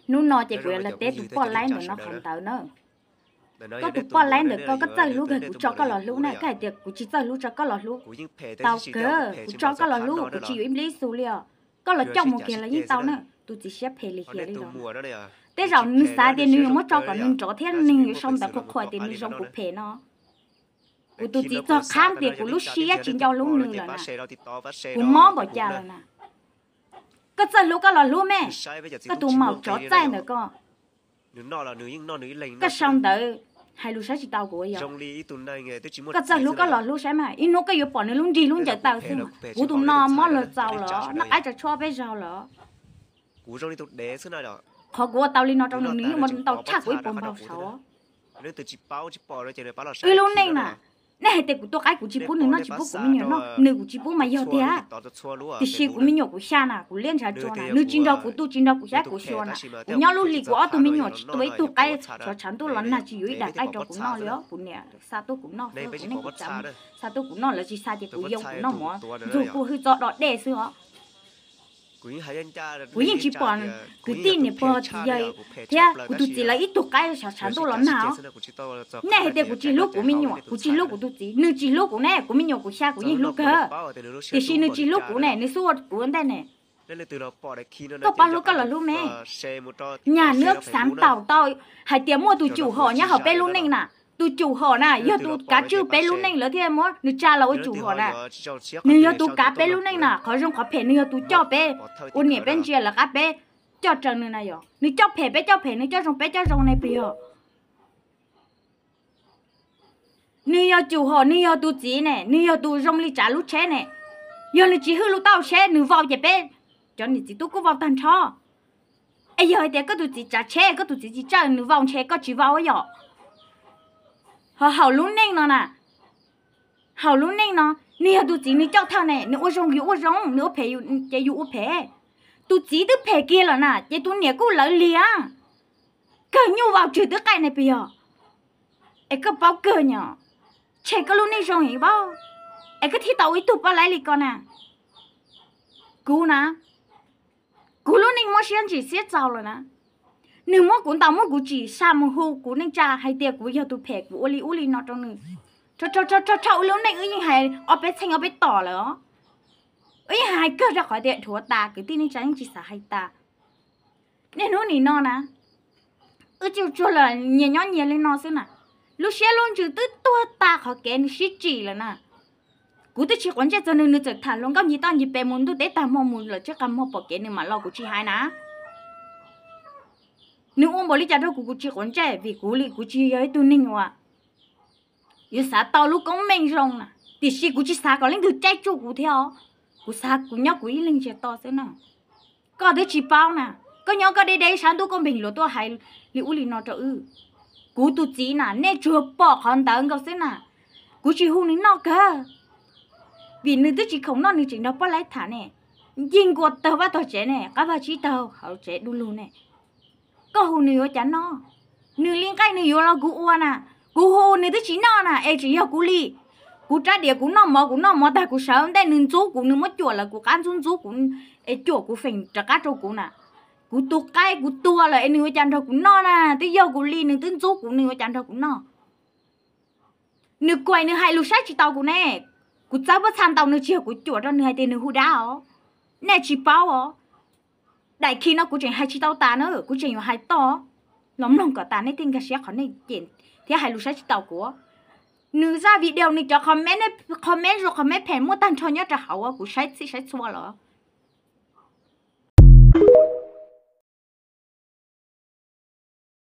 Hnub no ces kuv yuav los teb tus poj laib ntawm no qhov ntawd na. Koj tus poj laib ntawm koj, koj txawj hlub kawg kuv tso koj los hlub na, koj hais tias kuv tsis txawj hlub tso koj los hlub. Tau kawg, kuv tso koj los hlub kuv tsis yuav ib nplij xus li os. Koj los coj mus kiag los yeej tau na, tus txiv siab phem lim hiam li os. Tej zaum nws xav tias nws yuav muab tso kom nws nrov thiab neeg yuav sau ntawv qhuas qhuas tias nws zoo kuv phem no. Kuv tus txiv txog qhab tias kuv lub siab tsis nco hlub nws lawm na. Kuv mob npaum cas lawm na. Koj txawj hlub koj los hlub me, koj tus maum tsov txaij ntawm koj. Koj sau ntawv hais lus saib tsis tau kuv yog. Koj txawj hlub koj los hlub saib mas, ib hnub koj yuav pom nws lub nrig lub ncaws taw xwb. Kuv tus no mob luag txaus lawm, noj qaib tso tshuaj peb zaug lawm. Qhov kuv ua tau li no rau nws, nws yeej ua ntau tshaj kuv ib puas npaug saud. Wb lub neej na, nej hais tias kuv tua qaib kuv tsis pub nws noj tsis pub kuv me nyuam noj, nws kuv tsis pub mas yog tiag. Tiam sis kuv me nyuam kuv xya na, kuv liab ntshav tsua na, nws tsis nrog kuv tu tsis nrog kuv xyab kuv xyuas na, kuv nyob lub hli kuv ob tug me nyuam tsis tua ib tug qaib xyov tshav ntuj los nag tsis yuav ib daim qaib rau kuv noj li os. Kuv niam xa tuaj kuv noj xwb, kuv niam kuv txiv xa tuaj kuv noj, lawv tsis xa ces kuv yoo kuv noj mov ntxuag kuj hwj txog do dej xwb os. Kuv yeej tsis pom kwv tij niam pog txiv yawg thiab kuv tus txiv lawv ib tug qaib xyov tshav ntuj los nag os. Nej hais tias kuv tsis hlub kuv me nyuam, kuv tsis hlub kuv tus txiv, nws tsis hlub kuv ne, kuv me nyuam kuv xya kuv yeej hlub kawg. Tiam sis nws tsis hlub kuv ne, nws xub ua kuv ua ntej ne. Koj paub hlub koj los hlub me. Nyaj nws xav taus tau hais tias muaj tus cum hom nyob hauv peb lub neej na. Tus cum hom na yog tus kav tswj peb lub neej, lawv thiaj muab nws tsa los ua cum hom na. Nws yog tus kav peb lub neej na, qhov zoo qhov phem nws yog tus coj peb, ua niam peb ntsia lawv qab peb coj raws nws na yog. Nws coj phem peb coj phem, nws coj zoo peb coj zoo ne puas yog? Nws yog cum hom, nws yog tus txiv ne, nws yog tus zoo li tsav lub tsheb ne. Yog nws tsis hwj lub taub hau tsheb nws vau ces peb cov niam txiv tub kuj vau tag nrho. Es yog hais tias koj tus txiv tsav tsheb, koj tus txiv tsis tsawj nws vau ntshe koj tsis vau yom. Ho hauv lub neej no na, hauv lub neej no, nws yog tus txiv nws coj thawj ne, nws ua zoo yus ua zoo, nws ua phem ces yus ua phem. Tus txiv twb phem kiag lawm na ces tus niam kuj lawv liag. Kawg nyuj vau tswg twb qaij ne puas yog? Es koj paub kawg nyom, tshem koj lub neej zoo heev paub, es koj thiaj tau ua ib tug poj laib li ko na. Kuv na, kuv lub neej muab siab ntsim siab txaus lawm na. Nws muab kuv ntaus muab kuv tsim sa mus hu kuv neej tsa hais tias kuv yog tus phem, kuv ua li ub li no rau nws. Rho rho rho rho ua lub neej wb yeej hais ob peb txheej ob peb tom lawm os. Wb yeej hais kawg rau qhov tias dhuav tas, kwv tij neej tsa yeej tsis xav hais tas. Niaj hnub nim no na, wb tsuj tsuag los nyias nyob nyias li no xwb na. Lub siab lub ntsws twb tuag tas qhov kev nws sib tsim lawm na. Kuv twb tsis quav ntsej txog nws, nws txawm tham hluas nkauj ncig toj ncig pes mus ntuj teb tag hmo mus lawm tsib qag hmo pom kev nws mam los kuv tsis hais na. Nws ua npaum li cas rau kuv kuv tsis quav ntsej vim kuv li kuv tsis yog ib tug neeg uas yuav xav tau lub koob meej zoo na, tiam sis kuv tsis xav kom leej twg caij tsuj kuv thiab os. Kuv xav kuv nyob kuv ib leeg ntsiag to xwb na. Koj twb tsis paub na, koj nyob koj deb deb sab ntuj koj npeeg luag tuaj hais li ub li no rau wb. Kuv tus txiv na nej tsuas pom qhov ntawd nkaus xwb na. Kuv tsis hu nws noj kawg, vim nws twb tsis khoom noj nws tseem nrog poj laib tham ne. Ncig nkuas tag vaj tog tsev ne, qab vaj tsib taug hauv tsev du lug ne. Koj hu nws yuav cas noj? Nws li nqaij nws yuav los kuv ua na. Kuv hu nws twb tsis noj na es tseem yog kuv li. Kuv rab diav kuv noj mov, kuv noj mov tag kuv sawv ntej nws ntxub kuv, nws muab cuam lawm kuv qab ntxub ntxub kuv es cuam kuv feem rov qab rau kuv na. Kuv tus qaib kuv tuag lawm es nws yuav cas nrog kuv noj na, twb yog kuv li nws twb ntxub kuv nws yuav cas nrog kuv noj. Nws kuam nws hais lus saib tsis tau kuv ne. Kuv txawb pob txha ntaus nws tsis yog kuv cuam rau nws hais tias nws hu dab os. Nej tsis paub os. Daim khi no kuv tseem hais tsis tau tas na, kuv tseem yuav hais toj. Los mloog kom tas nej thiaj nkag siab qhov nej cem thiab hais lus saib tsis tau kuv. Nws zaj video nws cov qho me, qho me zuj qho me phem muaj tag nrho nyob rau hauv kuv saib txhij saib txhua los.